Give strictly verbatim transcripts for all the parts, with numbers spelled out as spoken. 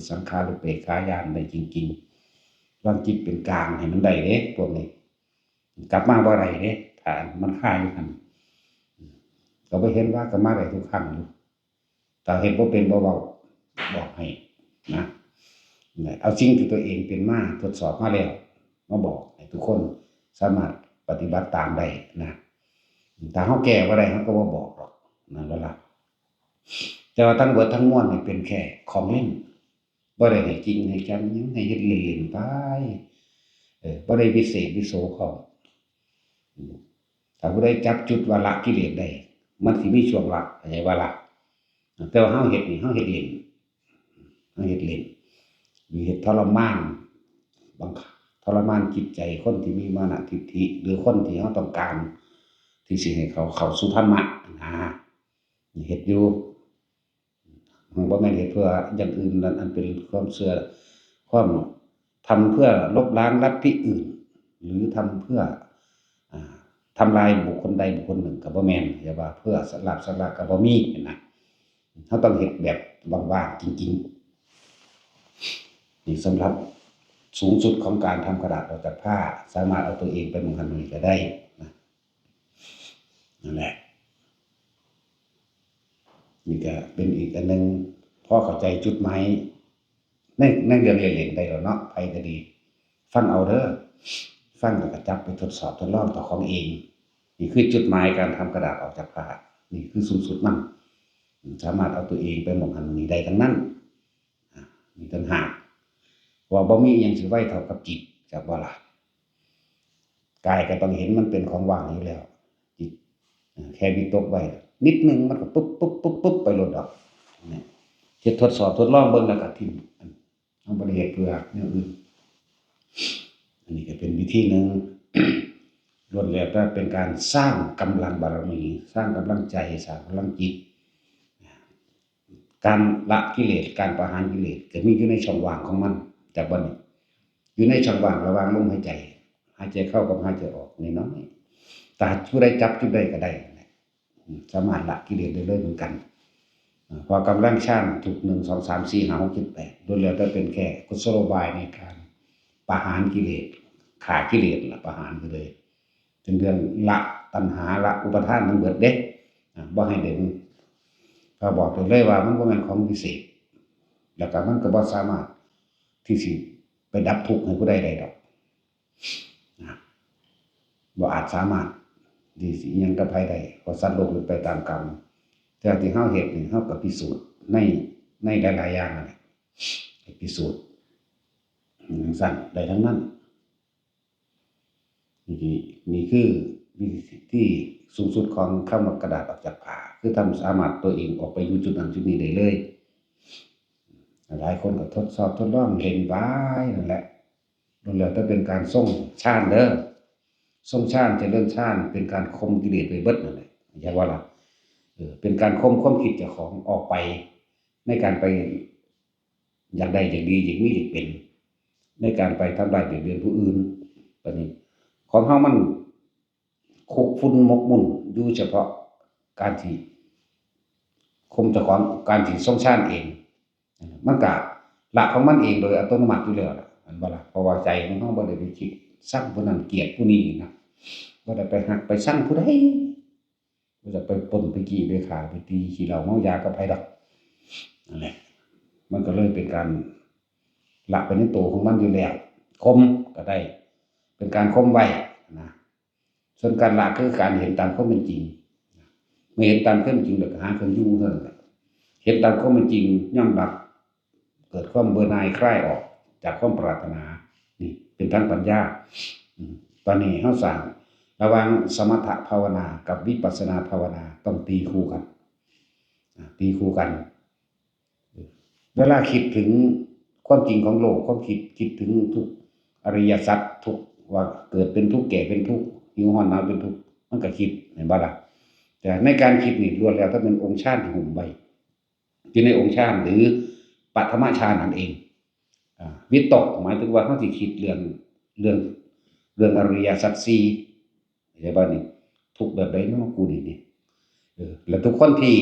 สังขารุปเปกขาญาณได้จริงๆ วางจิตเป็นกลางให้มันได้เด้ พวกนี้ กลับมาบ่ได้เด้ ถ้ามันคาอยู่หั่น ก็บ่เห็นว่าก็มาได้ทุกครั้งอยู่ ถ้าเฮ็ดบ่เป็นบ่เว้า บอกให้นะ เอาสิ่งที่ตัวเองเป็นมา ทดสอบมาแล้ว มาบอกให้ทุกคนสามารถปฏิบัติตามได้นะ ถ้าเฮาแก้บ่ได้ เฮาก็บ่บอกหรอก นั่นแหละล่ะ แต่ว่าทั้งเบิดทั้งมวลนี่เป็นแค่ของเล่น บ่ได้ให้จริงให้จังหยัง ให้เฮ็ดเล่นๆไป เออ บ่ได้วิเศษวิโสพร้อม อืม ถ้าผู้ใดจับจุดว่าละกิเลสได้ มันสิมีช่วงละ เข้าใจบ่ล่ะ แต่ว่าเฮาเฮ็ดนี่ เฮาเฮ็ดเล่น เฮาเฮ็ดเล่น หรือเฮ็ดทรมาน บังคับ ทรมานจิตใจคนที่มีมานะทิฏฐิ หรือคนที่เฮาต้องการ ที่สิให้เขาเข้าสู่ธรรมะนะ เฮ็ดอยู่ มันบ่แม่นเฮ็ดเพื่ออย่างอื่นนั่น อันเป็นความเชื่อ ความ ทำเพื่อลบล้างลัทธิอื่น หรือทำเพื่อ อ่า ทำลายบุคคลใดบุคคลหนึ่งก็บ่แม่น อย่าว่าเพื่อสลาบสละก็บ่มีนะ เฮาต้องเฮ็ดแบบว่างๆ จริงๆ นี่สำหรับสูงสุดของการทำกระดาษออกจากผ้า สามารถเอาตัวเองไปหม่องหั้นหม่องนี่ก็ได้นะ นั่นแหละ นี่ก็เป็นอีกอันหนึ่ง พอเข้าใจจุดหมาย ใน ในเรื่องเล่นๆ ได้แล้วเนาะ ไผก็ดี ฟังเอาเด้อ ฟังแล้วก็จับไปทดสอบทดลองเจ้าของเอง นี่คือจุดหมายการทำกระดาษออกจากผ้า นี่คือสูงสุดมัน สามารถเอาตัวเองไปหม่องหั้นหม่องนี่ได้ทั้งนั้น อ่ะ มีต่างหาก เพราะว่าบ่มีอิหยังสิไวเท่ากับจิต จักบ่ล่ะ กายก็ต้องเห็นมันเป็นของว่างอยู่แล้ว จิต อ่า แค่วิตกไว้ นิดนึงมันก็ปุ๊บปุ๊บปุ๊บปุ๊บไปโลดดอก เนี่ย เฮ็ดทดสอบทดลองเบิ่งแล้วก็ทิ้ง อัน เฮาบ่ได้เฮ็ดเพื่อแนวอื่น อันนี้ก็เป็นวิธีหนึ่ง ล้วนแล้วแต่เป็นการสร้างกำลังบารมี สร้างกำลังใจ สร้างกำลังจิต การละกิเลส การประหารกิเลส ก็มีอยู่ในช่องว่างของมัน จักบ่นี่ อยู่ในช่องว่างระหว่างลมหายใจ หายใจเข้ากับหายใจออกน้อยๆ ถ้าผู้ใดจับจุดใดก็ได้ อืม สามารถละกิเลสได้เลยเหมือนกัน อ่า เพราะกำลังฌานทุก หนึ่ง สอง สาม สี่ ห้า หก เจ็ด แปด ล้วนแล้วแต่เป็นแค่กุศโลบายในการประหารกิเลส ฆ่ากิเลสล่ะ ประหารไปเลย เป็นเรื่องละตัณหา ละอุปาทานทั้งเบิดเด้ อ่า บ่ให้ได้ ก็บอกได้เลยว่ามันบ่แม่นของวิเศษ แล้วก็มันก็บ่สามารถที่สิไปดับทุกข์ให้ผู้ใดได้ดอก นะ บ่อาจสามารถที่สิอิหยังกับไผได้ เพราะสัตว์โลกเป็นไปตามกรรม แต่ที่เฮาเฮ็ดนี่ เฮาก็พิสูจน์ใน ในหลายๆ อย่างนั่นแหละ ให้พิสูจน์ จั่งซั้นได้ทั้งนั้น นี่ นี่คือวิธีที่สูงสุดของคำว่ากระดาษออกจากผ้า คือทำสามารถตัวเองออกไปอยู่จุดนั้นจุดนี้ได้เลย หลายคนก็ทดสอบทดลองเล่นไปนั่นแหละ ล้วนแล้วแต่เป็นการทรงฌานเด้อ ทรงฌาน เจริญฌาน เป็นการข่มกิเลสไปเบิดนั่นแหละ เข้าใจบ่ล่ะ เออ เป็นการข่มความคิดเจ้าของออกไป ในการไป อยากได้ อยากดี อยากมี อยากเป็น ในการไปทำร้ายเบียดเบียนผู้อื่น บัดนี้ ของเฮามันคุกรุ่นหมกมุ่นอยู่เฉพาะการที่ข่มเจ้าของ การที่ทรงฌานเอง มันก็ละของมันเองโดยอัตโนมัติอยู่แล้วล่ะ แม่นบ่ล่ะ เพราะว่าใจของเฮาบ่ได้ไปคิดชังผู้นั้น เกลียดผู้นี้นะ บ่ได้ไปฮักไปชังผู้ใด บ่ได้ไปปล้นไปจี้ไปฆ่าไปตีขี้เหล้าเมายากับไผดอก นั่นแหละ มันก็เลยเป็นการละไปในตัวของมันอยู่แล้ว ข่มก็ได้ เป็นการข่มไว้นะ ส่วนการละคือการเห็นตามความเป็นจริง เมื่อเห็นตามความเป็นจริงแล้วก็หาเครื่องอยู่เท่านั้นแหละ เห็นตามความเป็นจริง ยอมรับ เกิดความเบื่อหน่ายคลายออกจากความปรารถนา นี่เป็นทางปัญญา อืม ตอนนี้เฮาสร้างระหว่างสมถภาวนากับวิปัสสนาภาวนาต้องตีคู่กัน อ่า ตีคู่กัน เวลาคิดถึงความจริงของโลก ความคิด คิดถึงทุกอริยสัจ ทุกข์ว่าเกิดเป็นทุกข์ แก่เป็นทุกข์ หิวร้อนหนาวเป็นทุกข์ มันก็คิด แม่นบ่ล่ะ แต่ในการคิดนี่ล้วนแล้วแต่เป็นองค์ฌานที่หุ้มไว้ อยู่ในองค์ฌานหรือปฐมฌานนั่นเอง อ่า วิตกหมายถึงว่าเฮาสิคิดเรื่อง เรื่อง เรื่องอริยสัจสี่ เข้าใจบ่นี่ ทุกข์แบบใดเนาะกูนี่นี่ เออ แล้วทุกคนที่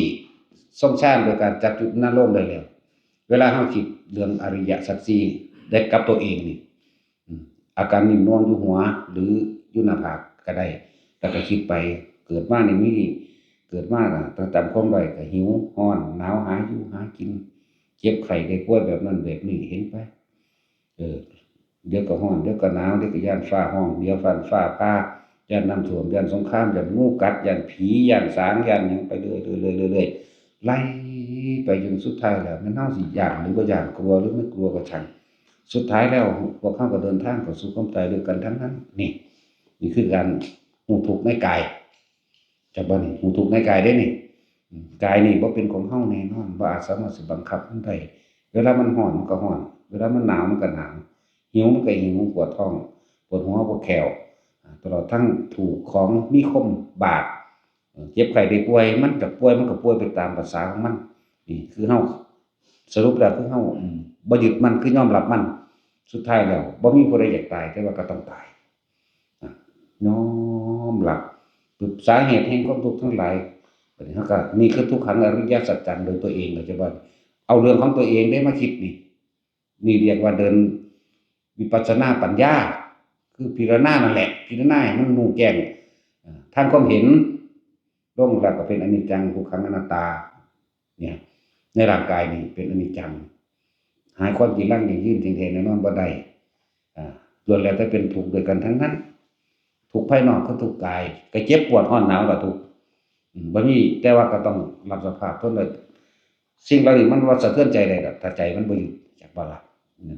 ทรงฌานโดยการจับจุดนั้นลงได้แล้ว เวลาเราคิดเรื่องอริยสัจสี่ได้กับตัวเองนี่ อืม อาการนิ่มนวลอยู่หัว หรืออยู่หน้าผากก็ได้ แล้วก็คิดไป เกิดมานี่มี เกิดมาน่ะ ตั้งจำความได้ก็หิว ร้อน หนาว หาอยู่ หากิน เจ็บไข้ได้ป่วยแบบนั้นแบบนี้ เห็นไป เออ เดี๋ยวก็ร้อน เดี๋ยวก็หนาว เดี๋ยวก็ย้านฟ้าร้อง เดี๋ยวฟ้า ฟ้าผ่า ย้านน้ำท่วม ย้านสงคราม ย้านงูกัด ย้านผี ย้านสาง ย้านหยังไปเรื่อยๆ เรื่อยๆ เรื่อยๆ ไล่ไปจนสุดท้ายแล้ว แม่นเราสิย้านหรือบ่ย้าน กลัวหรือไม่กลัวก็ช่าง สุดท้ายแล้วพวกเราก็เดินทางเข้าสู่ความตายด้วยกันทั้งนั้น นี่ นี่คือการรู้ทุกข์ในกาย จักบ่นี่ รู้ทุกข์ในกายเด้นี่ อืม กายนี่บ่เป็นของเราแน่นอน บ่อาจสามารถสิบังคับมันได้ เวลามันร้อนมันก็ร้อน เวลามันหนาวมันก็หนาว หิวมันก็หิว ปวดท้อง ปวดหัว ปวดแข้ว อ่า ตลอดทั้งถูกของมีคมบาด เอ่อ เจ็บไข้ได้ป่วย มันก็ป่วย มันก็ป่วยไปตามประสาของมัน นี่คือเรา สรุปแล้วคือเรา อืม บ่ยึดมัน คือยอมรับมัน สุดท้ายแล้วบ่มีผู้ใดอยากตาย แต่ว่าก็ต้องตาย อ่ะ ยอมรับ ปึ๊บ สาเหตุแห่งความทุกข์ทั้งหลาย บัดนี้เราก็ นี่คือทุกขังอริยสัจจัง โดยตัวเอง เราจะว่า เอาเรื่องของตัวเองได้มาคิดนี่ นี่เรียกว่าเดินวิปัสสนาปัญญา คือพิจารณานั่นแหละ พิจารณาให้มันรู้แจ้ง อ่า ทางความเห็น ลงแล้วก็เป็นอนิจจัง ทุกขัง อนัตตา เนี่ย ในร่างกายนี่เป็นอนิจจัง หาความจีรังยั่งยืนเที่ยงแท้แน่นอนบ่ได้ อ่า ล้วนแล้วแต่เป็นทุกข์ด้วยกันทั้งนั้น ทุกข์ภายนอกคือทุกข์กาย ก็เจ็บปวดร้อนหนาวล่ะทุกข์ อืม บ่มี แต่ว่าก็ต้องรับสภาพทนได้ สิ่งเหล่านี้มันบ่สะเทือนใจได้ดอก ถ้าใจมันบ่อยู่ จักบ่ล่ะ อืม